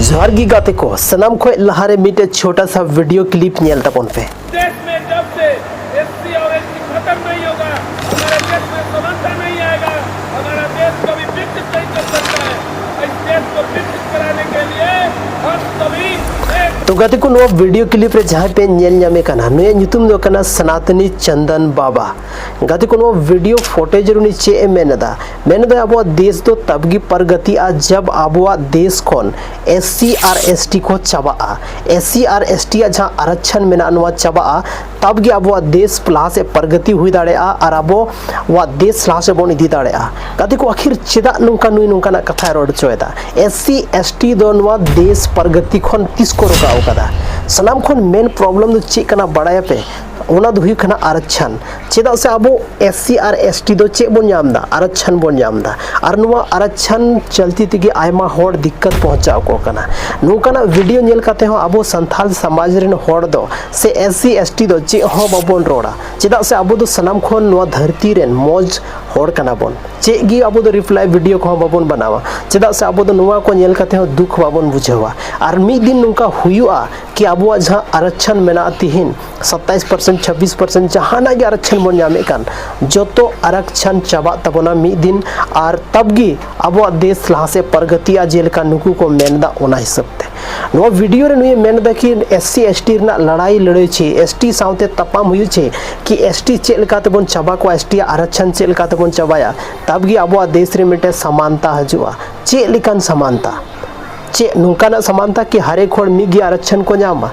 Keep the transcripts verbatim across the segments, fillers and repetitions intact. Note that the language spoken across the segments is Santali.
ᱡᱚᱦᱟᱨ ᱜᱮ ᱜᱟᱛᱮ ᱠᱚ, ᱥᱟᱱᱟᱢ ᱠᱷᱚᱱ ᱞᱟᱦᱟᱨᱮ ᱢᱤᱫᱴᱮᱡ ᱪᱷᱳᱴᱟ ᱥᱟ ᱵᱷᱤᱰᱤᱭᱳ ᱠᱞᱤᱯ ᱧᱮᱞ ᱛᱟᱵᱚᱱ ᱯᱮ᱾ देश में जब से एससी और एसटी खत्म नहीं होगा, हमारे देश में समानता नहीं आएगा, हमारा देश कभी विकसित नहीं कर सकता है। इस देश को विकसित कराने के लिए हम सभी एक ᱛᱚ ᱜᱟᱛᱮ ᱠᱚ, ᱱᱚᱣᱟ ᱵᱷᱤᱰᱤᱭᱳ ᱠᱞᱤᱯ ᱨᱮ ᱡᱟᱦᱟᱸᱭ ᱯᱮ ᱧᱮᱞ ᱧᱟᱢᱮ ᱠᱟᱱᱟ, ᱱᱩᱭᱟᱜ ᱧᱩᱛᱩᱢ ᱫᱚ ᱠᱟᱱᱟ ᱥᱚᱱᱟᱛᱚᱱᱤ ᱪᱚᱱᱫᱚᱱ ᱵᱟᱵᱟ᱾ ᱜᱟᱛᱮ ᱠᱚ, ᱱᱚᱣᱟ ᱵᱷᱤᱰᱤᱭᱳ ᱯᱷᱩᱴᱮᱡᱽ ᱨᱮ ᱩᱱᱤ ᱪᱮᱫ ᱮ ᱢᱮᱱ ᱮᱫᱟ? ᱢᱮᱱ ᱮᱫᱟᱭ, ᱟᱵᱚᱣᱟᱜ ᱫᱮᱥ ᱫᱚ ᱛᱟᱵᱜᱮ ᱯᱨᱚᱜᱚᱛᱤᱜᱼᱟ ᱡᱟᱵ ᱟᱵᱚᱣᱟᱜ ᱫᱮᱥ ᱠᱷᱚᱱ ᱮᱥᱥᱤ ᱟᱨ ᱮᱥᱴᱤ ᱠᱚ ᱪᱟᱵᱟᱜᱼᱟ᱾ ᱮᱥᱥᱤ ᱟᱨ ᱮᱥᱴᱤ ᱟᱜ ᱡᱟᱦᱟᱸ ᱟᱨᱟᱠᱪᱷᱟᱱ ᱢᱮᱱᱟᱜᱼᱟ, ᱱᱚᱣᱟ ᱪᱟᱵᱟᱜᱼᱟ, ᱛᱟᱵᱜᱮ ᱟᱵᱚᱣᱟᱜ ᱫᱮᱥ ᱞᱟᱦᱟ ᱥᱮᱫ ᱯᱨᱚᱜᱚᱛᱤ ᱦᱩᱭ ᱫᱟᱲᱮᱭᱟᱜᱼᱟ ᱟᱨ ᱟᱵᱚᱣᱟᱜ ᱫᱮᱥ ᱞᱟᱦᱟ ᱥᱮᱫ ᱵᱚᱱ ᱤᱫᱤ ᱫᱟᱲᱮᱭᱟᱜᱼᱟ᱾ ᱜᱟᱛᱮ ᱠᱚ, ᱟᱹᱠᱷᱤᱨ ᱪᱮᱫᱟᱜ ᱱᱚᱝᱠᱟ ᱱᱩᱭ ᱱᱚᱝᱠᱟᱱᱟᱜ ᱠᱟᱛᱷᱟᱭ ᱨᱚᱲ ᱦᱚᱪᱚᱭᱮᱫᱟ? ᱮᱥᱥᱤ ᱮᱥᱴᱤ ᱫᱚ ᱱᱚᱣᱟ ᱫᱮᱥ ᱯᱨᱚᱜᱚᱛᱤ ᱠᱷᱚᱱ ᱛᱤᱥ ᱠᱚ ᱨᱚᱠᱟᱣ ᱟᱠᱟᱫᱟ? ᱥᱟᱱᱟᱢ ᱠᱷᱚᱱ ᱢᱮᱱ ᱯᱨᱚᱵᱞᱮᱢ ᱫᱚ ᱪᱮᱫ ᱠᱟᱱᱟ ᱵᱟᱲᱟᱭᱟᱯᱮ? ᱚᱱᱟ ᱫᱚ ᱦᱩᱭᱩᱜ ᱠᱟᱱᱟ ᱟᱨᱟᱠᱪᱷᱟᱱ᱾ ᱪᱮᱫᱟᱜ ᱥᱮ ᱟᱵᱚ ᱮᱥᱥᱤ ᱟᱨ ᱮᱥᱴᱤ ᱫᱚ ᱪᱮᱫ ᱵᱚᱱ ᱧᱟᱢ ᱮᱫᱟ? ᱟᱨᱟᱠᱪᱷᱟᱱ ᱵᱚᱱ ᱧᱟᱢ ᱮᱫᱟ᱾ ᱟᱨ ᱱᱚᱣᱟ ᱟᱨᱟᱠᱪᱷᱟᱱ ᱪᱚᱞᱛᱤ ᱛᱮᱜᱮ ᱟᱭᱢᱟ ᱦᱚᱲ ᱫᱤᱠᱠᱟᱛ ᱯᱚᱦᱚᱸᱪᱟᱣ ᱟᱠᱚ ᱠᱟᱱᱟ᱾ ᱱᱚᱝᱠᱟᱱᱟᱜ ᱵᱷᱤᱰᱤᱭᱳ ᱧᱮᱞ ᱠᱟᱛᱮ ᱦᱚᱸ ᱟᱵᱚ ᱥᱟᱱᱛᱟᱞ ᱥᱚᱢᱟᱡᱽ ᱨᱮᱱ ᱦᱚᱲ ᱫᱚ ᱥᱮ ᱮᱥᱥᱤ ᱮᱥᱴᱤ ᱫᱚ ᱪᱮᱫ ᱦᱚᱸ ᱵᱟᱵᱚᱱ ᱨᱚᱲᱟ᱾ ᱪᱮᱫᱟᱜ ᱥᱮ ᱟᱵᱚ ᱫᱚ ᱥᱟᱱᱟᱢ ᱠᱷᱚᱱ ᱱᱚᱣᱟ ᱫᱷᱟᱹᱨᱛᱤ ᱨᱮᱱ ᱢᱚᱡᱽ ᱦᱚᱲ ᱠᱟᱱᱟ ᱵᱚᱱ᱾ ᱪᱮᱫ ᱜᱮ ᱟᱵᱚ ᱫᱚ ᱨᱤᱯᱞᱟᱭ ᱵᱷᱤᱰᱤᱭᱳ ᱠᱚᱦᱚᱸ ᱵᱟᱵᱚᱱ ᱵᱮᱱᱟᱣᱟ᱾ ᱪᱮᱫᱟᱜ ᱥᱮ ᱟᱵᱚ ᱫᱚ ᱱᱚᱣᱟ ᱠᱚ ᱧᱮᱞ ᱠᱟᱛᱮ ᱦᱚᱸ ᱫᱩᱠ ᱵᱟᱵᱚᱱ ᱵᱩᱡᱷᱟᱹᱣᱟ᱾ ᱟᱨ ᱢᱤᱫ ᱫᱤᱱ ᱱᱚᱝᱠᱟ ᱦᱩᱭᱩᱜᱼᱟ ᱠᱤ ᱟᱵᱚᱣᱟᱜ ᱡᱟᱦᱟᱸ ᱟᱨᱟᱠᱪᱷᱟᱱ ᱢᱮᱱᱟᱜᱼᱟ, ᱛᱤᱦᱤᱧ ᱥᱟᱛᱟᱭᱤᱥ ᱯᱟᱨᱥᱮᱱᱴ, ᱪᱷᱟᱵᱵᱤᱥ ᱯᱟᱨᱥᱮᱱᱴ ᱡᱟᱦᱟᱱᱟᱜ ᱜᱮ ᱟᱨᱟᱠᱪᱷᱟᱱ ᱵᱚᱱ ᱧᱟᱢᱮᱫ ᱠᱟᱱ, ᱡᱚᱛᱚ ᱟᱨᱟᱠᱪᱷᱟᱱ ᱪᱟᱵᱟᱜ ᱛᱟᱵᱚᱱᱟ ᱢᱤᱫ ᱫᱤᱱ᱾ ᱟᱨ ᱛᱟᱵᱜᱮ ᱟᱵᱚᱣᱟᱜ ᱫᱮᱥ ᱞᱟᱦᱟ ᱥᱮᱫ ᱯᱨᱚᱜᱚᱛᱤᱜᱼᱟ, ᱡᱮᱞᱮᱠᱟ ᱱᱩᱠᱩ ᱠᱚ ᱢᱮᱱᱫᱟ, ᱚᱱᱟ ᱦᱤᱥᱟᱹᱵ ᱛᱮ᱾ ᱱᱚᱣᱟ ᱵᱷᱤᱰᱤᱭᱳ ᱨᱮ ᱱᱩᱭᱮ ᱢᱮᱱ ᱮᱫᱟ ᱠᱤ ᱮᱥᱥᱤ ᱮᱥᱴᱤ ᱨᱮᱱᱟᱜ ᱞᱟᱲᱟᱭ ᱞᱟᱹᱲᱟᱹᱭ ᱪᱮ ᱮᱥᱴᱤ ᱥᱟᱶᱛᱮ ᱛᱟᱯᱟᱢ ᱦᱩᱭᱩᱜ ᱪᱮ ᱠᱤ ᱮᱥᱴᱤ ᱪᱮᱫ ᱞᱮᱠᱟ ᱛᱮᱵᱚᱱ ᱪᱟᱵᱟ ᱠᱚᱣᱟ, ᱮᱥᱴᱤ ᱟᱜ ᱟᱨᱟᱠᱪᱷᱟᱱ ᱪᱮᱫ ᱞᱮᱠᱟ ᱛᱮᱵᱚᱱ ᱪᱟᱵᱟᱭᱟ, ᱛᱟᱵᱜᱮ ᱟᱵᱚᱣᱟᱜ ᱫᱮᱥ ᱨᱮ ᱢᱤᱫᱴᱮᱱ ᱥᱚᱢᱟᱱᱛᱟ ᱦᱤᱡᱩᱜᱼᱟ᱾ ᱪᱮᱫ ᱞᱮᱠᱟᱱ ᱥᱚᱢᱟᱱᱛᱟ? ᱪᱮᱫ ᱱᱚᱝᱠᱟᱱᱟᱜ ᱥᱚᱢᱟᱱᱛᱟ ᱠᱤ ᱦᱟᱨᱮᱠ ᱦᱚᱲ ᱢᱤᱫ ᱜᱮ ᱟᱨᱟᱠᱪᱷᱟᱱ ᱠᱚ ᱧᱟᱢᱟ?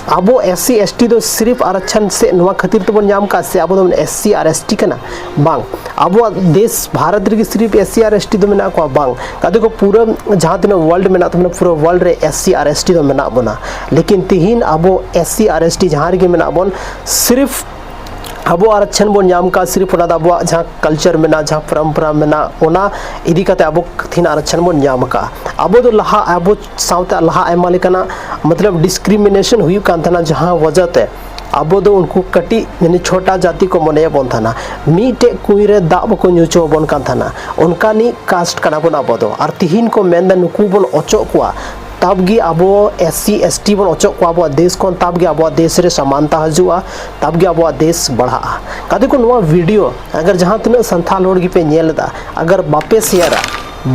ᱟᱵᱚ ᱮᱥᱥᱤ ᱮᱥᱴᱤ ᱫᱚ ᱥᱤᱨᱤᱯ ᱟᱨᱟᱠᱪᱷᱟᱱ ᱥᱮ ᱱᱚᱣᱟ ᱠᱷᱟᱹᱛᱤᱨ ᱛᱮᱵᱚᱱ ᱧᱟᱢ ᱠᱟᱜ ᱥᱮ ᱟᱵᱚ ᱫᱚ ᱮᱥᱥᱤ ᱟᱨ ᱮᱥᱴᱤ ᱠᱟᱱᱟ? ᱵᱟᱝ, ᱟᱵᱚᱣᱟᱜ ᱫᱮᱥ ᱵᱷᱟᱨᱚᱛ ᱨᱮᱜᱮ ᱥᱤᱨᱤᱯ ᱮᱥᱥᱤ ᱟᱨ ᱮᱥᱴᱤ ᱫᱚ ᱢᱮᱱᱟᱜ ᱠᱚᱣᱟ? ᱵᱟᱝ᱾ ᱜᱟᱛᱮ ᱠᱚ, ᱯᱩᱨᱟᱹ ᱡᱟᱦᱟᱸ ᱛᱤᱱᱟᱹᱜ ᱣᱟᱨᱞᱰ ᱢᱮᱱᱟᱜ ᱛᱟᱵᱚᱱᱟ, ᱯᱩᱨᱟᱹ ᱣᱟᱨᱞᱰ ᱨᱮ ᱮᱥᱥᱤ ᱟᱨ ᱮᱥᱴᱤ ᱫᱚ ᱢᱮᱱᱟᱜ ᱵᱚᱱᱟ᱾ ᱞᱮᱠᱤᱱ ᱛᱤᱦᱤᱧ ᱟᱵᱚ ᱮᱥᱥᱤ ᱟᱨ ᱮᱥᱴᱤ ᱡᱟᱦᱟᱸ ᱨᱮᱜᱮ ᱢᱮᱱᱟᱜ ᱵᱚᱱ, ᱥᱤᱨᱤᱯ ᱟᱵᱚ ᱟᱨᱟᱠᱪᱷᱟᱱ ᱵᱚᱱ ᱧᱟᱢ ᱠᱟᱜ, ᱥᱤᱨᱤᱯ ᱚᱱᱟ ᱫᱚ ᱟᱵᱚᱣᱟᱜ ᱡᱟᱦᱟᱸ ᱠᱟᱞᱪᱟᱨ ᱢᱮᱱᱟᱜᱼᱟ, ᱡᱟᱦᱟᱸ ᱯᱚᱨᱚᱢᱯᱚᱨᱟ ᱢᱮᱱᱟᱜᱼᱟ, ᱚᱱᱟ ᱤᱫᱤ ᱠᱟᱛᱮ ᱟᱵᱚ ᱛᱤᱦᱤᱧ ᱟᱨᱟᱠᱪᱷᱟᱱ ᱵᱚᱱ ᱧᱟᱢ ᱠᱟᱜᱼᱟ᱾ ᱟᱵᱚ ᱫᱚ ᱞᱟᱦᱟ, ᱟᱵᱚ ᱥᱟᱶᱛᱮ ᱞᱟᱦᱟ ᱟᱭᱢᱟ ᱞᱮᱠᱟᱱᱟᱜ ᱢᱚᱛᱞᱚᱵ ᱰᱤᱥᱠᱨᱤᱢᱤᱱᱮᱥᱚᱱ ᱦᱩᱭᱩᱜ ᱠᱟᱱ ᱛᱟᱦᱮᱱᱟ, ᱡᱟᱦᱟᱸ ᱣᱟᱡᱟ ᱛᱮ ᱟᱵᱚ ᱫᱚ ᱩᱱᱠᱩ ᱠᱟᱹᱴᱤᱡ ᱢᱟᱱᱮ ᱪᱷᱳᱴᱟ ᱡᱟᱹᱛᱤ ᱠᱚ ᱢᱚᱱᱮᱭᱮᱫ ᱵᱚᱱ ᱛᱟᱦᱮᱱᱟ᱾ ᱢᱤᱫᱴᱮᱡ ᱠᱩᱸᱧ ᱨᱮ ᱫᱟᱜ ᱵᱟᱠᱚ ᱧᱩ ᱦᱚᱪᱚ ᱟᱵᱚᱱ ᱠᱟᱱ ᱛᱟᱦᱮᱱᱟ, ᱚᱱᱠᱟᱱᱤᱡ ᱠᱟᱥᱴ ᱠᱟᱱᱟ ᱵᱚᱱ ᱟᱵᱚ ᱫᱚ᱾ ᱟᱨ ᱛᱤᱦᱤᱧ ᱠᱚ ᱢᱮᱱᱫᱟ ᱱᱩᱠᱩ ᱵᱚᱱ ᱚᱪᱚᱜ ᱠᱚᱣᱟ, ᱛᱟᱵ ᱜᱮ ᱟᱵᱚ ᱮᱥ ᱥᱤ ᱮᱥ ᱴᱤ ᱵᱚᱱ ᱚᱪᱚᱜ ᱠᱚᱣᱟ ᱟᱵᱚᱣᱟᱜ ᱫᱮᱥ ᱠᱷᱚᱱ, ᱛᱟᱵ ᱜᱮ ᱟᱵᱚᱣᱟᱜ ᱫᱮᱥ ᱨᱮ ᱥᱟᱢᱟᱱᱛᱟ ᱦᱤᱡᱩᱜᱼᱟ, ᱛᱟᱵ ᱜᱮ ᱟᱵᱚᱣᱟᱜ ᱫᱮᱥ ᱵᱟᱲᱦᱟᱜᱼᱟ᱾ ᱜᱟᱛᱮ ᱠᱚ, ᱱᱚᱣᱟ ᱵᱷᱤᱰᱤᱭᱳ ᱟᱜᱟᱨ ᱡᱟᱦᱟᱸ ᱛᱤᱱᱟᱹᱜ ᱥᱟᱱᱛᱟᱲ ᱦᱚᱲ ᱜᱮᱯᱮ ᱧᱮᱞ ᱮᱫᱟ, ᱟᱜᱟᱨ ᱵᱟᱯᱮ ᱥᱮᱭᱟᱨᱟ,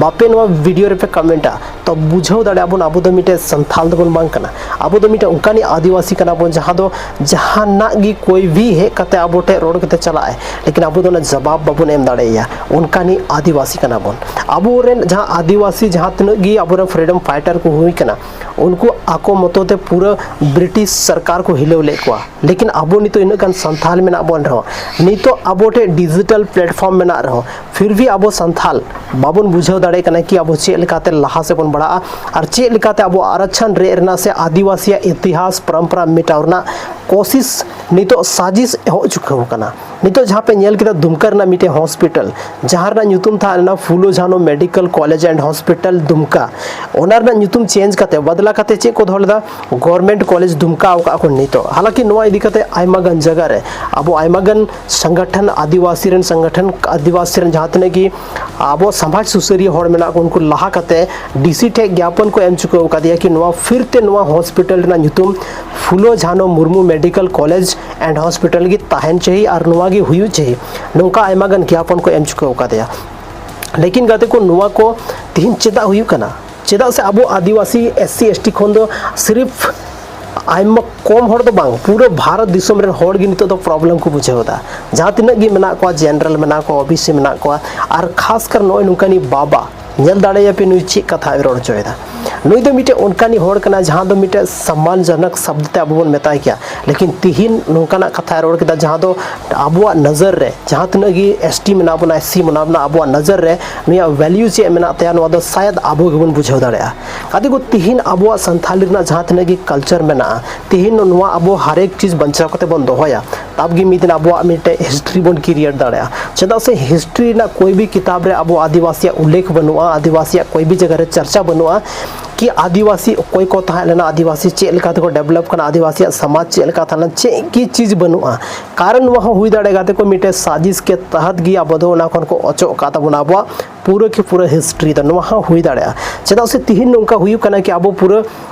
ᱵᱟᱯᱮ ᱱᱚᱣᱟ ᱵᱷᱤᱰᱤᱭᱳ ᱨᱮᱯᱮ ᱠᱚᱢᱮᱱᱴᱟ, ᱛᱚ ᱵᱩᱡᱷᱟᱹᱣ ᱫᱟᱲᱮᱭᱟᱜᱼᱟ ᱵᱚᱱ ᱟᱵᱚ ᱫᱚ ᱢᱤᱫᱴᱮᱱ ᱥᱟᱱᱛᱟᱲ ᱫᱚᱵᱚᱱ ᱵᱟᱝ ᱠᱟᱱᱟ᱾ ᱟᱵᱚ ᱫᱚ ᱢᱤᱫᱴᱮᱱ ᱚᱱᱠᱟᱱᱤᱡ ᱟᱹᱫᱤᱵᱟᱹᱥᱤ ᱠᱟᱱᱟ ᱵᱚᱱ ᱡᱟᱦᱟᱸ ᱫᱚ ᱡᱟᱦᱟᱱᱟᱜ ᱜᱮ ᱠᱚᱭ ᱵᱷᱤ ᱦᱮᱡ ᱠᱟᱛᱮ ᱟᱵᱚ ᱴᱷᱮᱱ ᱨᱚᱲ ᱠᱟᱛᱮ ᱪᱟᱞᱟᱜᱼᱟᱭ, ᱞᱮᱠᱤᱱ ᱟᱵᱚ ᱫᱚ ᱚᱱᱟ ᱡᱟᱵᱟᱵ ᱵᱟᱵᱚᱱ ᱮᱢ ᱫᱟᱲᱮᱭᱟᱭᱟ᱾ ᱚᱱᱠᱟᱱᱤᱡ ᱟᱹᱫᱤᱵᱟᱹᱥᱤ ᱠᱟᱱᱟ ᱵᱚᱱ᱾ ᱟᱵᱚᱨᱮᱱ ᱡᱟᱦᱟᱸ ᱟᱹᱫᱤᱵᱟᱹᱥᱤ ᱡᱟᱦᱟᱸ ᱛᱤᱱᱟᱹᱜ ᱜᱮ ᱟᱵᱚᱨᱮᱱ ᱯᱷᱨᱤᱰᱚᱢ ᱯᱷᱟᱭᱴᱟᱨ ᱠᱚ ᱦᱩᱭ ᱠᱟᱱᱟ, ᱩᱱᱠᱩ ᱟᱠᱚ ᱢᱚᱛᱚ ᱛᱮ ᱯᱩᱨᱟᱹ ᱵᱨᱤᱴᱤᱥ ᱥᱚᱨᱠᱟᱨ ᱠᱚ ᱦᱤᱞᱟᱹᱣ ᱞᱮᱫ ᱠᱚᱣᱟ᱾ ᱞᱮᱠᱤᱱ ᱟᱵᱚ ᱱᱤᱛᱚᱜ ᱤᱱᱟᱹᱜ ᱜᱟᱱ ᱥᱟᱱᱛᱟᱲ ᱢᱮᱱᱟᱜ ᱵᱚᱱ ᱨᱮᱦᱚᱸ, ᱱᱤᱛᱚᱜ ᱟᱵᱚ ᱴᱷᱮᱱ ᱰᱤᱡᱤᱴᱟᱞ ᱯᱞᱮᱴᱯᱷᱚᱨᱢ ᱢᱮᱱᱟᱜ ᱨᱮᱦᱚᱸ, ᱯᱷᱤᱨ ᱵᱷᱤ ᱟᱵᱚ ᱥᱟᱱᱛᱟᱲ ᱵᱟᱵᱚᱱ ᱵᱩᱡᱷᱟᱹᱣ ᱫᱟᱲᱮᱭᱟᱜ ᱠᱟᱱᱟ ᱠᱤ ᱟᱵᱚ ᱪᱮᱫ ᱞᱮᱠᱟᱛᱮ ᱞᱟᱦᱟ ᱥᱮᱫ ᱵᱚᱱ ᱵᱟᱲᱦᱟᱜᱼᱟ ᱟᱨ ᱪᱮᱫ ᱞᱮᱠᱟᱛᱮ ᱟᱵᱚ ᱟᱨᱟᱠᱪᱷᱚᱱ ᱨᱮᱡ ᱨᱮᱱᱟᱜ ᱥᱮ ᱟᱹᱫᱤᱵᱟᱹᱥᱤᱭᱟᱜ ᱤᱛᱤᱦᱟᱥ ᱯᱚᱨᱚᱢᱯᱚᱨᱟ ᱢᱮᱴᱟᱣ ᱨᱮᱱᱟᱜ ᱠᱳᱥᱤᱥ ᱱᱤᱛᱚᱜ ᱥᱟᱡᱤᱥ ᱮᱦᱚᱵ ᱪᱩᱠᱟᱹᱣ ᱟᱠᱟᱱᱟ᱾ ᱱᱤᱛᱚᱜ ᱡᱟᱦᱟᱸ ᱯᱮ ᱧᱮᱞ ᱠᱮᱫᱟ ᱫᱩᱢᱠᱟ ᱨᱮᱱᱟᱜ ᱢᱤᱫᱴᱮᱱ ᱦᱚᱥᱯᱤᱴᱟᱞ, ᱡᱟᱦᱟᱸ ᱨᱮᱱᱟᱜ ᱧᱩᱛᱩᱢ ᱛᱟᱦᱮᱸ ᱞᱮᱱᱟ ᱯᱷᱩᱞᱳ ᱡᱷᱟᱱᱳ ᱢᱮᱰᱤᱠᱮᱞ ᱠᱚᱞᱮᱡᱽ ᱮᱱᱰ ᱦᱚᱥᱯᱤᱴᱟᱞ ᱫᱩᱢᱠᱟ, ᱚᱱᱟ ᱨᱮᱱᱟᱜ ᱧᱩᱛᱩᱢ ᱪᱮᱧᱡᱽ ᱠᱟᱛᱮ, ᱵᱟᱫᱞᱟ ᱠᱟᱛᱮ ᱪᱮᱫ ᱠᱚ ᱫᱚᱦᱚ ᱞᱮᱫᱟ? ᱜᱚᱵᱷᱚᱨᱢᱮᱱᱴ ᱠᱚᱞᱮᱡᱽ ᱫᱩᱢᱠᱟ ᱟᱠᱟᱫ ᱠᱚ ᱱᱤᱛᱚᱜ᱾ ᱦᱟᱞᱟᱝᱠᱤ ᱱᱚᱣᱟ ᱤᱫᱤ ᱠᱟᱛᱮ ᱟᱭᱢᱟ ᱜᱟᱱ ᱡᱟᱭᱜᱟ ᱨᱮ ᱟᱵᱚ ᱟᱭᱢᱟ ᱜᱟᱱ ᱥᱚᱝᱜᱚᱴᱷᱚᱱ, ᱟᱹᱫᱤᱵᱟᱹᱥᱤ ᱨᱮᱱ ᱥᱚᱝᱜᱚᱴᱷᱚᱱ, ᱟᱹᱫᱤᱵᱟᱹᱥᱤ ᱨᱮᱱ ᱡᱟᱦᱟᱸ ᱛᱤᱱᱟᱹᱜ ᱜᱮ ᱟᱵᱚ ᱥᱚᱢᱟᱡᱽ ᱥᱩᱥᱟᱹᱨᱤᱭᱟᱹ ᱦᱚᱲ ᱢᱮᱱᱟᱜ ᱠᱚ, ᱩᱱᱠᱩ ᱞᱟᱦᱟ ᱠᱟᱛᱮ ᱰᱤ ᱥᱤ ᱴᱷᱮᱱ ᱜᱮᱯᱚᱱ ᱠᱚ ᱮᱢ ᱪᱩᱠᱟᱹᱣ ᱟᱠᱟᱫᱮᱭᱟ ᱠᱤ ᱱᱚᱣᱟ ᱯᱷᱤᱨ ᱛᱮ ᱱᱚᱣᱟ ᱦᱚᱥᱯᱤᱴᱟᱞ ᱨᱮᱱᱟᱜ ᱧᱩᱛᱩᱢ Phulo Jhano Murmu medical college and hospital ᱜᱮ ᱛᱟᱦᱮᱱ ᱪᱟᱹᱦᱤ ᱟᱨ ᱱᱚᱣᱟ ᱜᱮ ᱦᱩᱭᱩᱜ ᱪᱟᱹᱦᱤ, ᱱᱚᱝᱠᱟ ᱟᱭᱢᱟ ᱜᱟᱱ ᱜᱮᱯᱚᱱ ᱠᱚ ᱮᱢ ᱪᱩᱠᱟᱹᱣ ᱟᱠᱟᱫᱮᱭᱟ᱾ ᱞᱮᱠᱤᱱ ᱜᱟᱛᱮ ᱠᱚ, ᱱᱚᱣᱟ ᱠᱚ ᱛᱤᱦᱤᱧ ᱪᱮᱫᱟᱜ ᱦᱩᱭᱩᱜ ᱠᱟᱱᱟ? ᱪᱮᱫᱟᱜ ᱥᱮ ᱟᱵᱚ ᱟᱹᱫᱤᱵᱟᱹᱥᱤ ᱮᱥ ᱥᱤ ᱮᱥ ᱴᱤ ᱠᱷᱚᱱ ᱫᱚ ᱥᱤᱨᱤᱯ ᱟᱭᱢᱟ ᱠᱚᱢ ᱦᱚᱲ ᱫᱚ ᱵᱟᱝ, ᱯᱩᱨᱟᱹ ᱵᱷᱟᱨᱚᱛ ᱫᱤᱥᱚᱢ ᱨᱮᱱ ᱦᱚᱲ ᱜᱮ ᱱᱤᱛᱚᱜ ᱫᱚ ᱯᱨᱚᱵᱞᱮᱢ ᱠᱚ ᱵᱩᱡᱷᱟᱹᱣ ᱮᱫᱟ᱾ ᱡᱟᱦᱟᱸ ᱛᱤᱱᱟᱹᱜ ᱜᱮ ᱢᱮᱱᱟᱜ ᱠᱚᱣᱟ, ᱡᱮᱱᱟᱨᱮᱞ ᱢᱮᱱᱟᱜ ᱠᱚᱣᱟ, ᱳ ᱵᱤ ᱥᱤ ᱢᱮᱱᱟᱜ ᱠᱚᱣᱟ, ᱟᱨ ᱠᱷᱟᱥ ᱠᱟᱨ ᱱᱚᱜᱼᱚᱭ ᱱᱚᱝᱠᱟᱱᱤᱡ ᱵᱟᱵᱟ, ᱧᱮᱞ ᱫᱟᱲᱮᱭᱟᱯᱮ ᱱᱩᱭ ᱪᱮᱫ ᱠᱟᱛᱷᱟᱭ ᱨᱚᱲ ᱦᱚᱪᱚᱭᱮᱫᱟ᱾ ᱱᱩᱭ ᱫᱚ ᱢᱤᱫᱴᱮᱱ ᱚᱱᱠᱟᱱᱤᱡ ᱦᱚᱲ ᱠᱟᱱᱟᱭ ᱡᱟᱦᱟᱸ ᱫᱚ ᱢᱤᱫᱴᱮᱱ ᱥᱚᱢᱢᱟᱱᱡᱚᱱᱚᱠ ᱥᱚᱵᱫ ᱛᱮ ᱟᱵᱚ ᱵᱚᱱ ᱢᱮᱛᱟᱭ ᱠᱮᱭᱟ, ᱞᱮᱠᱤᱱ ᱛᱤᱦᱤᱧ ᱱᱚᱝᱠᱟᱱᱟᱜ ᱠᱟᱛᱷᱟᱭ ᱨᱚᱲ ᱠᱮᱫᱟ ᱡᱟᱦᱟᱸ ᱫᱚ ᱟᱵᱚᱣᱟᱜ ᱱᱚᱡᱚᱨ ᱨᱮ, ᱡᱟᱦᱟᱸ ᱛᱤᱱᱟᱹᱜ ᱜᱮ ᱮᱥ ᱴᱤ ᱢᱮᱱᱟᱜ ᱵᱚᱱᱟ, ᱮᱥ ᱥᱤ ᱢᱮᱱᱟᱜ ᱵᱚᱱᱟ, ᱟᱵᱚᱣᱟᱜ ᱱᱚᱡᱚᱨ ᱨᱮ ᱱᱩᱭᱟᱜ ᱵᱷᱮᱞᱭᱩ ᱪᱮᱫ ᱢᱮᱱᱟᱜ ᱛᱟᱭᱟ, ᱱᱚᱣᱟ ᱫᱚ ᱥᱟᱭᱟᱫ ᱟᱵᱚ ᱜᱮᱵᱚᱱ ᱵᱩᱡᱷᱟᱹᱣ ᱫᱟᱲᱮᱭᱟᱜᱼᱟ᱾ ᱜᱟᱛᱮ ᱠᱚ, ᱛᱤᱦᱤᱧ ᱟᱵᱚᱣᱟᱜ ᱥᱟᱱᱛᱷᱟᱞᱤ ᱨᱮᱱᱟᱜ ᱡᱟᱦᱟᱸ ᱛᱤᱱᱟᱹᱜ ᱜᱮ ᱠᱟᱞᱪᱟᱨ ᱢᱮᱱᱟᱜᱼᱟ, ᱛᱤᱦᱤᱧ ᱱᱚᱣᱟ ᱟᱵᱚ ᱦᱟᱨᱮᱠ ᱪᱤᱡᱽ ᱵᱟᱧᱪᱟᱣ ᱠᱟᱛᱮ ᱵᱚᱱ ᱫᱚᱦᱚᱭᱟ, ᱛᱟᱵ ᱜᱮ ᱢᱤᱫ ᱫᱤᱱ ᱟᱵᱚᱣᱟᱜ ᱢᱤᱫᱴᱮᱡ ᱦᱤᱥᱴᱨᱤ ᱵᱚᱱ ᱠᱨᱤᱭᱮᱴ ᱫᱟᱲᱮᱭᱟᱜᱼᱟ᱾ ᱪᱮᱫᱟᱜ ᱥᱮ ᱦᱤᱥᱴᱨᱤ ᱨᱮᱱᱟᱜ ᱠᱚᱭ ᱵᱷᱤ ᱠᱤᱛᱟᱵ ᱨᱮ ᱟᱵᱚ ᱟᱹᱫᱤᱵᱟᱹᱥᱤᱭᱟᱜ ᱩᱞᱞᱮᱠᱷ ᱵᱟᱹᱱᱩᱜᱼᱟ, ᱟᱹᱫᱤᱵᱟᱹᱥᱤᱭᱟᱜ ᱠᱚᱭ ᱵᱤ ᱡᱟᱭᱜᱟ ᱨᱮ ᱪᱟᱨᱪᱟ ᱵᱟᱹᱱᱩᱜᱼᱟ ᱠᱤ ᱟᱹᱫᱤᱵᱟᱹᱥᱤ ᱚᱠᱚᱭ ᱠᱚ ᱛᱟᱦᱮᱸ ᱞᱮᱱᱟ, ᱟᱹᱫᱤᱵᱟᱹᱥᱤ ᱪᱮᱫ ᱞᱮᱠᱟ ᱛᱮᱠᱚ ᱰᱮᱵᱷᱞᱚᱯ ᱠᱟᱱᱟ, ᱟᱹᱫᱤᱵᱟᱹᱥᱤᱭᱟᱜ ᱥᱚᱢᱟᱡᱽ ᱪᱮᱫ ᱞᱮᱠᱟ ᱛᱟᱦᱮᱸ ᱞᱮᱱᱟ, ᱪᱮᱫ ᱜᱮ ᱪᱤᱡᱽ ᱵᱟᱹᱱᱩᱜᱼᱟ᱾ ᱠᱟᱨᱚᱱ ᱱᱚᱣᱟ ᱦᱚᱸ ᱦᱩᱭ ᱫᱟᱲᱮᱭᱟᱜᱼᱟ ᱜᱟᱛᱮ ᱠᱚ, ᱢᱤᱫᱴᱮᱱ ᱥᱟᱡᱤᱥ ᱠᱮ ᱛᱟᱦᱟᱛ ᱜᱮ ᱟᱵᱚ ᱫᱚ ᱚᱱᱟ ᱠᱷᱚᱱ ᱠᱚ ᱚᱪᱚᱜ ᱟᱠᱟᱫ ᱛᱟᱵᱚᱱᱟ ᱟᱵᱚᱣᱟᱜ ᱯᱩᱨᱟᱹ ᱠᱤ ᱯᱩᱨᱟᱹ ᱦᱤᱥᱴᱨᱤ ᱫᱚ᱾ ᱱᱚᱣᱟ ᱦᱚᱸ ᱦᱩᱭ ᱫᱟᱲᱮᱭᱟᱜᱼᱟ᱾ ᱪᱮᱫᱟᱜ ᱥᱮ ᱛᱤᱦᱤᱧ ᱱᱚᱝᱠᱟ ᱦᱩᱭᱩᱜ ᱠᱟᱱᱟ ᱠᱤ ᱟᱵᱚ ᱯᱩᱨᱟᱹ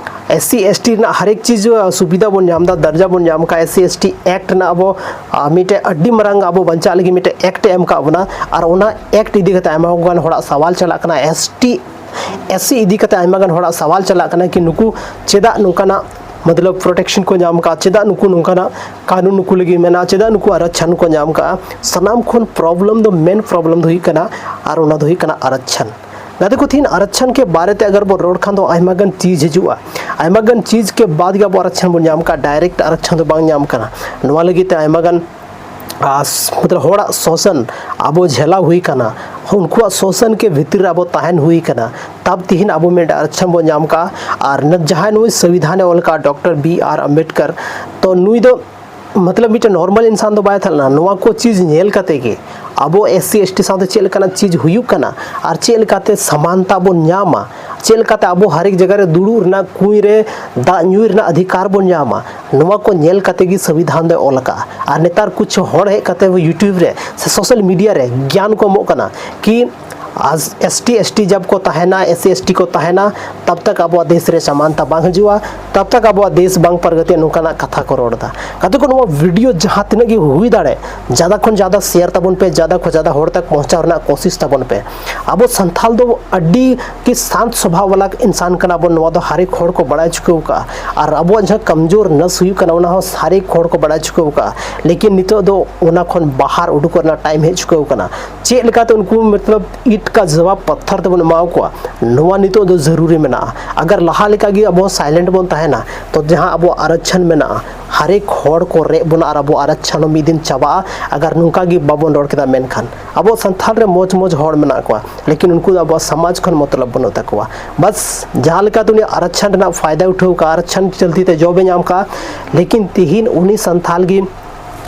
ᱮᱥ ᱥᱤ ᱮᱥ ᱴᱤ ᱨᱮᱱᱟᱜ ᱦᱟᱨᱮᱠ ᱪᱤᱡᱽ ᱥᱩᱵᱤᱫᱷᱟ ᱵᱚᱱ ᱧᱟᱢ ᱮᱫᱟ, ᱫᱟᱨᱡᱟ ᱵᱚᱱ ᱧᱟᱢ ᱠᱟᱜᱼᱟ᱾ S C S T act ᱨᱮᱱᱟᱜ ᱟᱵᱚ ᱟᱨ ᱢᱤᱫᱴᱮᱡ ᱟᱹᱰᱤ ᱢᱟᱨᱟᱝ ᱟᱵᱚ ᱵᱟᱧᱪᱟᱜ ᱞᱟᱹᱜᱤᱫ ᱢᱤᱫᱴᱮᱡ ᱮᱠᱴ ᱮ ᱮᱢ ᱠᱟᱜ ᱵᱚᱱᱟ᱾ ᱟᱨ ᱚᱱᱟ ᱮᱠᱴ ᱤᱫᱤ ᱠᱟᱛᱮ ᱟᱭᱢᱟ ᱜᱟᱱ ᱦᱚᱲᱟᱜ ᱥᱟᱣᱟᱞ ᱪᱟᱞᱟᱜ ᱠᱟᱱᱟ᱾ ᱮᱥ ᱴᱤ ᱮᱥ ᱥᱤ ᱤᱫᱤ ᱠᱟᱛᱮ ᱟᱭᱢᱟ ᱜᱟᱱ ᱦᱚᱲᱟᱜ ᱥᱟᱣᱟᱞ ᱪᱟᱞᱟᱜ ᱠᱟᱱᱟ ᱠᱤ ᱱᱩᱠᱩ ᱪᱮᱫᱟᱜ ᱱᱚᱝᱠᱟᱱᱟᱜ ᱢᱚᱛᱞᱚᱵ ᱯᱨᱚᱴᱮᱠᱥᱚᱱ ᱠᱚ ᱧᱟᱢ ᱠᱟᱜᱼᱟ, ᱪᱮᱫᱟᱜ ᱱᱩᱠᱩ ᱱᱚᱝᱠᱟᱱᱟᱜ ᱠᱟᱹᱱᱩᱱ ᱱᱩᱠᱩ ᱞᱟᱹᱜᱤᱫ ᱢᱮᱱᱟᱜᱼᱟ, ᱪᱮᱫᱟᱜ ᱱᱩᱠᱩ ᱟᱨᱟᱪᱷᱟᱱ ᱠᱚ ᱧᱟᱢ ᱠᱟᱜᱼᱟ᱾ ᱥᱟᱱᱟᱢ ᱠᱷᱚᱱ ᱯᱨᱚᱵᱞᱮᱢ ᱫᱚ, ᱢᱮᱱ ᱯᱨᱚᱵᱞᱮᱢ ᱫᱚ ᱦᱩᱭᱩᱜ ᱠᱟᱱᱟ, ᱟᱨ ᱚᱱᱟ ᱫᱚ ᱦᱩᱭᱩᱜ ᱠᱟᱱᱟ ᱟᱨᱟᱪᱷᱟᱱ᱾ ᱜᱟᱛᱮ ᱠᱚ, ᱛᱤᱦᱤᱧ ᱟᱨᱟᱪᱷᱟᱱ ᱠᱮ ᱵᱟᱨᱮ ᱛᱮ ᱟᱜᱟᱨ ᱵᱚᱱ ᱨᱚᱲ ᱠᱷᱟᱱ ᱫᱚ ᱟᱭᱢᱟ ᱜᱟᱱ ᱪᱤᱡᱽ ᱦᱤᱡᱩᱜᱼᱟ᱾ ᱟᱭᱢᱟ ᱜᱟᱱ ᱪᱤᱡᱽ ᱠᱮ ᱵᱟᱫ ᱜᱮ ᱟᱵᱚ ᱟᱨᱟᱪᱷᱟᱱ ᱵᱚᱱ ᱧᱟᱢ ᱠᱟᱜᱼᱟ, ᱰᱟᱭᱨᱮᱠᱴ ᱟᱨᱟᱪᱷᱟᱱ ᱫᱚ ᱵᱟᱝ ᱧᱟᱢ ᱠᱟᱱᱟ᱾ ᱱᱚᱣᱟ ᱞᱟᱹᱜᱤᱫ ᱛᱮ ᱟᱭᱢᱟ ᱜᱟᱱ ᱟᱥ-, ᱢᱚᱛᱞᱚᱵ ᱦᱚᱲᱟᱜ ᱥᱳᱥᱟᱱ ᱟᱵᱚ ᱡᱷᱮᱞᱟᱣ ᱦᱩᱭ ᱠᱟᱱᱟ, ᱩᱱᱠᱩᱣᱟᱜ ᱥᱳᱥᱟᱱ ᱠᱮ ᱵᱷᱤᱛᱤᱨ ᱨᱮ ᱟᱵᱚ ᱛᱟᱦᱮᱱ ᱦᱩᱭ ᱠᱟᱱᱟ, ᱛᱟᱵ ᱛᱤᱦᱤᱧ ᱟᱵᱚ ᱢᱤᱫᱴᱟᱝ ᱟᱨᱟᱪᱷᱟᱱ ᱵᱚᱱ ᱧᱟᱢ ᱠᱟᱜᱼᱟ᱾ ᱟᱨ ᱱᱤᱛ ᱡᱟᱦᱟᱸᱭ ᱱᱩᱭ ᱥᱚᱝᱵᱤᱫᱷᱟᱱᱮ ᱚᱞ ᱠᱟᱜᱼᱟ, ᱰᱚᱠᱴᱚᱨ ᱵᱤ ᱟᱨ ᱟᱢᱵᱮᱰᱠᱟᱨ, ᱛᱚ ᱱᱩᱭ ᱫᱚ ᱢᱚᱛᱞᱚᱵ ᱢᱤᱫᱴᱮᱱ ᱱᱚᱨᱢᱟᱞ ᱤᱱᱥᱟᱱ ᱫᱚ ᱵᱟᱭ ᱛᱟᱦᱮᱸ ᱞᱮᱱᱟ᱾ ᱱᱚᱣᱟ ᱠᱚ ᱪᱤᱡᱽ ᱧᱮᱞ ᱠᱟᱛᱮ ᱜᱮ ᱟᱵᱚ ᱮᱥ ᱥᱤ ᱮᱥ ᱴᱤ ᱥᱟᱶᱛᱮ ᱪᱮᱫ ᱞᱮᱠᱟᱱᱟᱜ ᱪᱤᱡᱽ ᱦᱩᱭᱩᱜ ᱠᱟᱱᱟ ᱟᱨ ᱪᱮᱫ ᱞᱮᱠᱟᱛᱮ ᱥᱚᱢᱟᱱᱛᱟ ᱵᱚᱱ ᱧᱟᱢᱟ, ᱪᱮᱫ ᱞᱮᱠᱟᱛᱮ ᱟᱵᱚ ᱦᱟᱨᱮᱠ ᱡᱟᱭᱜᱟ ᱨᱮ ᱫᱩᱲᱩᱵ ᱨᱮᱱᱟᱜ, ᱠᱩᱸᱧ ᱨᱮ ᱫᱟᱜ ᱧᱩᱭ ᱨᱮᱱᱟᱜ ᱚᱫᱷᱤᱠᱟᱨ ᱵᱚᱱ ᱧᱟᱢᱟ, ᱱᱚᱣᱟ ᱠᱚ ᱧᱮᱞ ᱠᱟᱛᱮ ᱜᱮ ᱥᱚᱝᱵᱤᱫᱷᱟᱱ ᱫᱚᱭ ᱚᱞ ᱟᱠᱟᱫᱼᱟ᱾ ᱟᱨ ᱱᱮᱛᱟᱨ ᱠᱩᱪᱷ ᱦᱚᱲ ᱦᱮᱡ ᱠᱟᱛᱮ YouTube ᱨᱮ ᱥᱮ ᱥᱳᱥᱟᱞ ᱢᱤᱰᱤᱭᱟ ᱨᱮ ᱜᱮᱭᱟᱱ ᱠᱚ ᱮᱢᱚᱜ ᱠᱟᱱᱟ ᱠᱤ ᱟᱨ ᱮᱥ ᱴᱤ ᱮᱥ ᱴᱤ ᱡᱟᱵ ᱠᱚ ᱛᱟᱦᱮᱱᱟ, ᱮᱥ ᱥᱤ ᱮᱥ ᱴᱤ ᱠᱚ ᱛᱟᱦᱮᱱᱟ, ᱛᱟᱵ ᱛᱟᱠ ᱟᱵᱚᱣᱟᱜ ᱫᱮᱥ ᱨᱮ ᱥᱚᱢᱟᱱᱛᱟ ᱵᱟᱝ ᱦᱤᱡᱩᱜᱼᱟ, ᱛᱟᱵ ᱛᱟᱠ ᱟᱵᱚᱣᱟᱜ ᱫᱮᱥ ᱵᱟᱝ ᱯᱨᱚᱜᱚᱛᱤᱜᱼᱟ, ᱱᱚᱝᱠᱟᱱᱟᱜ ᱠᱟᱛᱷᱟ ᱠᱚ ᱨᱚᱲ ᱮᱫᱟ᱾ ᱜᱟᱛᱮ ᱠᱚ, ᱱᱚᱣᱟ ᱵᱷᱤᱰᱤᱭᱳ ᱡᱟᱦᱟᱸ ᱛᱤᱱᱟᱹᱜ ᱜᱮ ᱦᱩᱭ ᱫᱟᱲᱮ, ᱡᱟᱫᱟ ᱠᱷᱚᱱ ᱡᱟᱫᱟ ᱥᱮᱭᱟᱨ ᱛᱟᱵᱚᱱ ᱯᱮ, ᱡᱟᱫᱟ ᱠᱷᱚᱱ ᱡᱟᱫᱟ ᱦᱚᱲ ᱛᱟᱠ ᱯᱚᱦᱚᱸᱪᱟᱣ ᱨᱮᱱᱟᱜ ᱠᱳᱥᱤᱥ ᱛᱟᱵᱚᱱ ᱯᱮ᱾ ᱟᱵᱚ ᱥᱟᱱᱛᱷᱟᱞ ᱫᱚ ᱟᱹᱰᱤ ᱜᱮ ᱥᱟᱱᱛ ᱥᱚᱵᱷᱟᱣ ᱵᱟᱞᱟ ᱤᱱᱥᱟᱱ ᱠᱟᱱᱟ ᱵᱚᱱ, ᱱᱚᱣᱟ ᱫᱚ ᱦᱟᱨᱮᱠ ᱦᱚᱲ ᱠᱚ ᱵᱟᱲᱟᱭ ᱪᱩᱠᱟᱹᱣ ᱠᱟᱜᱼᱟ᱾ ᱟᱨ ᱟᱵᱚᱣᱟᱜ ᱡᱟᱦᱟᱸ ᱠᱟᱢᱡᱳᱨ ᱱᱟᱥ ᱦᱩᱭᱩᱜ ᱠᱟᱱᱟ, ᱚᱱᱟ ᱦᱚᱸ ᱦᱟᱨᱮᱠ ᱦᱚᱲ ᱠᱚ ᱵᱟᱲᱟᱭ ᱪᱩᱠᱟᱹᱣ ᱠᱟᱜᱼᱟ᱾ ᱞᱮᱠᱤᱱ ᱱᱤᱛᱚᱜ ᱫᱚ ᱚᱱᱟ ᱠᱷᱚᱱ ᱵᱟᱦᱟᱨ ᱩᱰᱩᱠᱚᱜ ᱨᱮᱱᱟᱜ ᱴᱟᱭᱤᱢ ᱦᱮᱡ ᱪᱩᱠᱟᱹᱣ ᱠᱟᱱᱟ᱾ ᱪᱮᱫ ᱞᱮᱠᱟᱛᱮ ᱩᱱᱠᱩ ᱢᱚᱛᱞᱚᱵ ᱤᱴ ᱠᱟ ᱡᱟᱣᱟᱵ ᱯᱟᱛᱷᱟᱨ ᱛᱮᱵᱚᱱ ᱮᱢᱟ ᱠᱚᱣᱟ, ᱱᱚᱣᱟ ᱱᱤᱛᱚᱜ ᱫᱚ ᱡᱟᱹᱨᱩᱨᱤ ᱢᱮᱱᱟᱜᱼᱟ᱾ ᱟᱜᱟᱨ ᱞᱟᱦᱟ ᱞᱮᱠᱟ ᱜᱮ ᱟᱵᱚ ᱥᱟᱭᱞᱮᱱᱴ ᱵᱚᱱ ᱛᱟᱦᱮᱱᱟ, ᱛᱚ ᱡᱟᱦᱟᱸ ᱟᱵᱚᱣᱟᱜ ᱟᱨᱟᱪᱷᱟᱱ ᱢᱮᱱᱟᱜᱼᱟ, ᱦᱟᱨᱮᱠ ᱦᱚᱲ ᱠᱚ ᱨᱮᱡ ᱵᱚᱱᱟ ᱟᱨ ᱟᱵᱚᱣᱟᱜ ᱟᱨᱟᱪᱷᱟᱱ ᱦᱚᱸ ᱢᱤᱫ ᱫᱤᱱ ᱪᱟᱵᱟᱜᱼᱟ, ᱟᱜᱟᱨ ᱱᱚᱝᱠᱟ ᱜᱮ ᱵᱟᱵᱚᱱ ᱨᱚᱲ ᱠᱮᱫᱟ᱾ ᱢᱮᱱᱠᱷᱟᱱ ᱟᱵᱚ ᱥᱟᱱᱛᱷᱟᱞ ᱨᱮ ᱢᱚᱡᱽ ᱢᱚᱡᱽ ᱦᱚᱲ ᱢᱮᱱᱟᱜ ᱠᱚᱣᱟ, ᱞᱮᱠᱤᱱ ᱩᱱᱠᱩ ᱫᱚ ᱟᱵᱚᱣᱟᱜ ᱥᱚᱢᱟᱡᱽ ᱠᱷᱚᱱ ᱢᱚᱛᱞᱚᱵ ᱵᱟᱹᱱᱩᱜ ᱛᱟᱠᱚᱣᱟ᱾ ᱵᱟᱥ ᱡᱟᱦᱟᱸ ᱞᱮᱠᱟᱛᱮ ᱩᱱᱤ ᱟᱨᱟᱪᱷᱟᱱ ᱨᱮᱱᱟᱜ ᱯᱷᱟᱭᱫᱟ ᱩᱴᱷᱟᱹᱣ ᱠᱟᱜᱼᱟ, ᱟᱨᱟᱪᱷᱟᱱ ᱪᱚᱞᱛᱤ ᱛᱮ ᱡᱚᱵ ᱮ ᱧᱟᱢ ᱠᱟᱜᱼᱟ, ᱞᱮᱠᱤᱱ ᱛᱤᱦᱤᱧ ᱩᱱᱤ ᱥᱟᱱᱛᱷᱟᱞ ᱜᱮ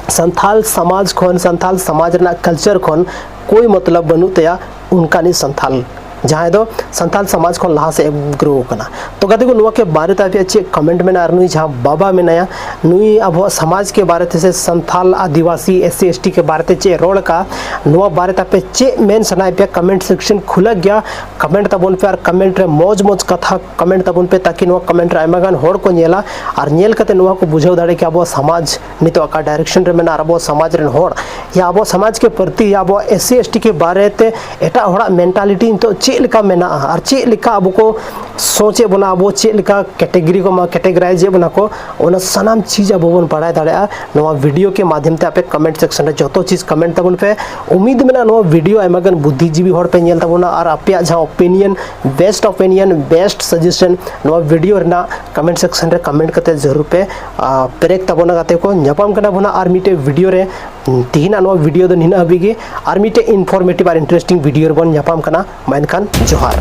ᱥᱟᱱᱛᱷᱟᱞ ᱥᱚᱢᱟᱡᱽ ᱠᱷᱚᱱ, ᱥᱟᱱᱛᱷᱟᱞ ᱥᱚᱢᱟᱡᱽ ᱨᱮᱱᱟᱜ ᱠᱟᱞᱪᱟᱨ ᱠᱷᱚᱱ ᱠᱳᱭ ᱢᱚᱛᱞᱚᱵ ᱵᱟᱹᱱᱩᱜ ᱛᱟᱭᱟ, ᱚᱱᱠᱟᱱᱤᱡ ᱥᱟᱱᱛᱷᱟᱞ ᱡᱟᱦᱟᱸᱭ ᱫᱚ ᱥᱟᱱᱛᱟᱞ ᱥᱚᱢᱟᱡᱽ ᱠᱷᱚᱱ ᱞᱟᱦᱟ ᱥᱮᱫ ᱮ ᱜᱨᱳ ᱟᱠᱟᱱᱟ᱾ ᱛᱚ ᱜᱟᱛᱮ ᱠᱚ, ᱱᱚᱣᱟ ᱠᱮ ᱵᱟᱨᱮ ᱛᱮ ᱟᱯᱮᱭᱟᱜ ᱪᱮᱫ ᱠᱚᱢᱮᱱᱴ ᱢᱮᱱᱟᱜᱼᱟ? ᱟᱨ ᱱᱩᱭ ᱡᱟᱦᱟᱸ ᱵᱟᱵᱟ ᱢᱮᱱᱟᱭᱟ, ᱱᱩᱭ ᱟᱵᱚᱣᱟᱜ ᱥᱚᱢᱟᱡᱽ ᱠᱮ ᱵᱟᱨᱮ ᱛᱮ ᱥᱮ ᱥᱟᱱᱛᱟᱞ, ᱟᱹᱫᱤᱵᱟᱹᱥᱤ, ᱮᱥ ᱥᱤ, ᱮᱥ ᱴᱤ ᱠᱮ ᱵᱟᱨᱮ ᱛᱮ ᱪᱮᱫ ᱮ ᱨᱚᱲ ᱟᱠᱟᱫᱼᱟ, ᱱᱚᱣᱟ ᱵᱟᱨᱮ ᱛᱮ ᱟᱯᱮ ᱪᱮᱫ ᱢᱮᱱ ᱥᱟᱱᱟᱭᱮᱫ ᱯᱮᱭᱟ? ᱠᱚᱢᱮᱱᱴ ᱥᱮᱠᱥᱚᱱ ᱠᱷᱩᱞᱟᱹ ᱜᱮᱭᱟ, ᱠᱚᱢᱮᱱᱴ ᱛᱟᱵᱚᱱ ᱯᱮ ᱟᱨ ᱠᱚᱢᱮᱱᱴ ᱨᱮ ᱢᱚᱡᱽ ᱢᱚᱡᱽ ᱠᱟᱛᱷᱟ ᱠᱚᱢᱮᱱᱴ ᱛᱟᱵᱚᱱ ᱯᱮ, ᱛᱟᱠᱤ ᱱᱚᱣᱟ ᱠᱚᱢᱮᱱᱴ ᱨᱮ ᱟᱭᱢᱟ ᱜᱟᱱ ᱦᱚᱲ ᱠᱚ ᱧᱮᱞᱟ ᱟᱨ ᱧᱮᱞ ᱠᱟᱛᱮ ᱱᱚᱣᱟ ᱠᱚ ᱵᱩᱡᱷᱟᱹᱣ ᱫᱟᱲᱮ ᱠᱮᱭᱟ ᱟᱵᱚᱣᱟᱜ ᱥᱚᱢᱟᱡᱽ ᱱᱤᱛᱚᱜ ᱚᱠᱟ ᱰᱟᱭᱨᱮᱠᱥᱚᱱ ᱨᱮ ᱢᱮᱱᱟᱜᱼᱟ ᱟᱨ ᱟᱵᱚᱣᱟᱜ ᱥᱚᱢᱟᱡᱽ ᱨᱮᱱ ᱦᱚᱲ ᱭᱟ ᱟᱵᱚᱣᱟᱜ ᱥᱚᱢᱟᱡᱽ ᱠᱮ ᱯᱨᱚᱛᱤ ᱭᱟ ᱟᱵᱚᱣᱟᱜ ᱮᱥ ᱥᱤ ᱮᱥ ᱴᱤ ᱠᱮ ᱵᱟᱨᱮ ᱛᱮ ᱮᱴᱟᱜ ᱦᱚᱲᱟᱜ ᱢᱮᱱᱴᱟᱞᱤᱴᱤ ᱱᱤᱛᱚᱜ ᱪᱮᱫ ᱞᱮᱠᱟ ᱢᱮᱱᱟᱜᱼᱟ ᱟᱨ ᱪᱮᱫ ᱞᱮᱠᱟ ᱟᱵᱚ ᱠᱚ ᱥᱳᱪᱮᱫ ᱵᱚᱱᱟ, ᱟᱵᱚ ᱪᱮᱫ ᱞᱮᱠᱟ ᱠᱮᱴᱮᱜᱚᱨᱤ ᱠᱚ ᱢᱟ ᱠᱮᱴᱮᱜᱚᱨᱟᱭᱤᱡᱽ ᱮᱫ ᱵᱚᱱᱟ ᱠᱚ, ᱚᱱᱟ ᱥᱟᱱᱟᱢ ᱪᱤᱡᱽ ᱟᱵᱚ ᱵᱚᱱ ᱵᱟᱲᱟᱭ ᱫᱟᱲᱮᱭᱟᱜᱼᱟ ᱱᱚᱣᱟ ᱵᱷᱤᱰᱤᱭᱳ ᱠᱮ ᱢᱟᱫᱷᱭᱚᱢ ᱛᱮ᱾ ᱟᱯᱮ ᱠᱚᱢᱮᱱᱴ ᱥᱮᱠᱥᱚᱱ ᱨᱮ ᱡᱚᱛᱚ ᱪᱤᱡᱽ ᱠᱚᱢᱮᱱᱴ ᱛᱟᱵᱚᱱ ᱯᱮ᱾ ᱩᱢᱤᱫ ᱢᱮᱱᱟᱜᱼᱟ ᱱᱚᱣᱟ ᱵᱷᱤᱰᱤᱭᱳ ᱟᱭᱢᱟ ᱜᱟᱱ ᱵᱩᱫᱽᱫᱷᱤᱡᱤᱵᱤ ᱦᱚᱲ ᱯᱮ ᱧᱮᱞ ᱛᱟᱵᱚᱱᱟ ᱟᱨ ᱟᱯᱮᱭᱟᱜ ᱡᱟᱦᱟᱸ ᱚᱯᱤᱱᱤᱭᱚᱱ, ᱵᱮᱥᱴ ᱚᱯᱤᱱᱤᱭᱚᱱ, ᱵᱮᱥᱴ ᱥᱟᱡᱮᱥᱚᱱ ᱱᱚᱣᱟ ᱵᱷᱤᱰᱤᱭᱳ ᱨᱮᱱᱟᱜ ᱠᱚᱢᱮᱱᱴ ᱥᱮᱠᱥᱚᱱ ᱨᱮ ᱠᱚᱢᱮᱱᱴ ᱠᱟᱛᱮ ᱡᱟᱹᱨᱩᱲ ᱯᱮ ᱟ, ᱯᱮᱨᱮᱡ ᱛᱟᱵᱚᱱᱟ ᱜᱟᱛᱮ ᱠᱚ᱾ ᱧᱟᱯᱟᱢ ᱠᱟᱱᱟ ᱵᱚᱱ ᱟᱨ ᱢᱤᱫᱴᱮᱡ ᱵᱷᱤᱰᱤᱭᱳ ᱨᱮ᱾ ᱛᱤᱦᱤᱧᱟᱜ ᱱᱚᱣᱟ ᱵᱷᱤᱰᱤᱭᱳ ᱫᱚ ᱱᱤᱱᱟᱹᱜ ᱦᱟᱹᱵᱤᱡ ᱜᱮ᱾ ᱟᱨ ᱢᱤᱫᱴᱮᱡ ᱤᱱᱯᱷᱚᱨᱢᱮᱴᱤᱵᱷ ᱟᱨ ᱤᱱᱴᱟᱨᱮᱥᱴᱤᱝ ᱵᱷᱤᱰᱤᱭᱳ ᱨᱮᱵᱚᱱ ᱧᱟᱯᱟᱢ ᱠᱟᱱᱟ᱾ ᱢᱟ ᱮᱱᱠᱷᱟᱱ ᱡᱚᱦᱟᱨ᱾